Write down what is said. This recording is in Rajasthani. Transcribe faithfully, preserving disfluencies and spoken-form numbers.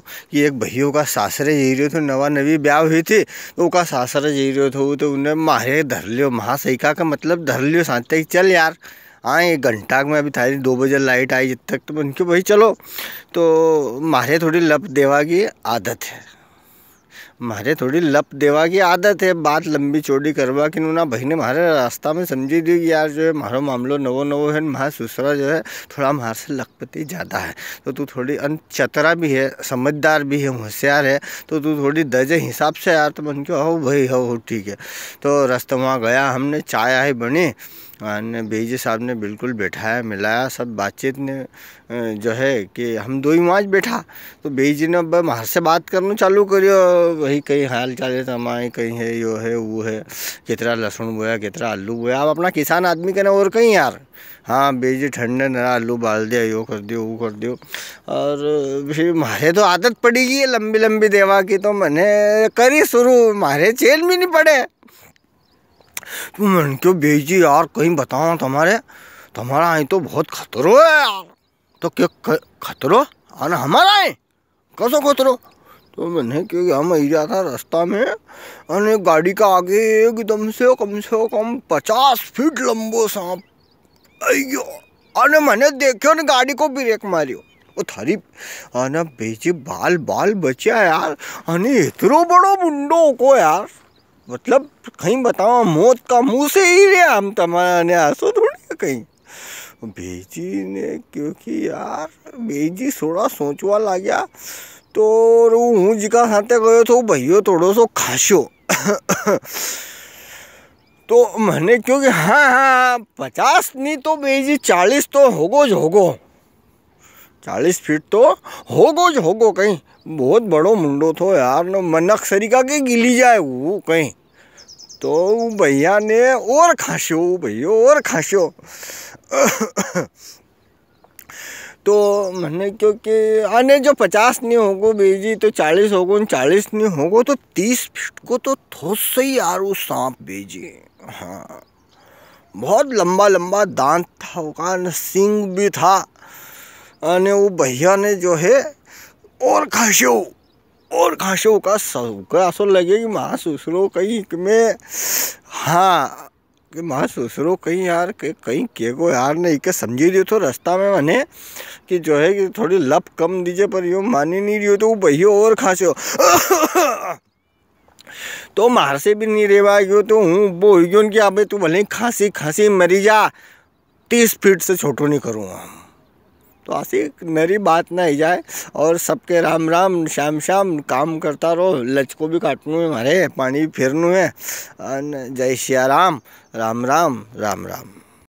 कि एक भैयो का सासरे जई रह्यो थो, नवा नवी ब्याह हुई थी, तो उका सासरे जई रह्यो थो, तो उन्हें म्हारे धर लियो, म्हा सही का, का मतलब धर लियो साथे कि चल यार, हाँ, एक घंटा में अभी थारी दो बजे लाइट आई जब तक, तो मने क्यो भाई चलो, तो म्हारे थोड़ी लप देवा की आदत है। म्हारे थोड़ी लप देवा की आदत है, बात लंबी चौड़ी करवा की। उना भाई ने म्हारे रास्ता में समझी दी कि यार जो है, म्हारो मामलो नवो नवो है, म्हारा ससुरा जो है, थोड़ा म्हारे से लखपति ज्यादा है, तो तू थोड़ी अन चतरा भी है, समझदार भी है, होशियार है, तो तू थोड़ी दे जे हिसाब से यार। तो मने क्यो, हो भाई, हो, हो, ठीक है। तो रास्ते वहाँ गया हमने, चाय आय बनी, अने बेईजी साहब ने बिल्कुल बैठाया, मिलाया, सब बातचीत ने, अ, जो है कि हम दो ही वहाँ बैठा, तो बेईजी ने अब म्हारे से बात करना चालू करियो, भाई, कई हाल चाल है, तमारे कई है, यो है, वो है, कितरा लहसुन बोया, कितरा आलू बोया। अब अपना किसान आदमी कने और कई यार, हाँ, बेईजी ठंडे नरा आलू बाल दिया, यो कर दियो, वो कर दियो। और फिर म्हारे तो आदत पड़ी गई है लंबी लंबी देवा की, तो मने करी शुरू, म्हारे चैन भी नी पड़े। तो मने क्यो, बेईजी यार, कई बताओ तमारे, तमारा आई तो बहुत खतरो है यार। तो क्यो ख-, खतरो? अने हमारा आई? कसो खतरो? तो मने क्यो कि हम आई रहा था रास्ता में, अने गाड़ी का आगे एकदम से कम से कम पचास फीट लंबो सांप आई गयो। अने मने देख्यो ने गाड़ी को ब्रेक मारियो। ओ थारी, अने बेईजी बाल, बाल बच्या यार, अने इतरो बड़ो मुंडो को यार। मतलब, कई बतावा, मौत का मुंह से ही रे हम तमारा ने, असो थोड़ी है कई। बेईजी ने क्यो कि यार, बेईजी थोड़ा सोचवा लाग्या, तो हूँ जिका साथे गयो थो, भैयो थोड़ो सो खास्यो। तो मने क्यो कि हाँ, हाँ, पचास नी तो बेईजी, चालीस तो होगो ज होगो। चालीस फीट तो होगो ज होगो कई, बहुत बड़ो मुंडो थो यार, न मनक सरीका के गिली जाए वो कई। तो वो भैया ने और खास्यो, वो भैयो और खास्यो। तो मने क्यो कि अने जो पचास नी होगो बेईजी, तो चालीस होगो, न चालीस नी होगो, तो तीस फीट को तो थो सही यार, वो सांप बेईजी। हाँ, बहुत लंबा लंबा दांत था उका, न सींग भी था। अने वो भैया ने जो है और खास्यो, और खास्यो उका स-, उका असो लगे कि म्हारा ससुरो कई इकमें, हाँ, कि म्हारा ससुरो कई यार, के-, कई केगो यार, ने इके समझी दियो थो रास्ता में मने कि जो है कि थोड़ी लप कम दीजे, पर यो मानी नी रियो, तो वो भैयो और खास्यो। तो म्हार से भी नी रेवा गयो, तो हूँ उबो हुई गयो कि अबे तू भले खांसी खांसी मरी जा, तीस फीट से छोटो नी करूँगा। तो असी नरी बात ना ही जाए। और सबके राम राम, श्याम श्याम, काम करता रहो, लचको भी काटनू है म्हारे, पानी भी फेरनू है। अन जय सिया राम, राम राम, राम राम।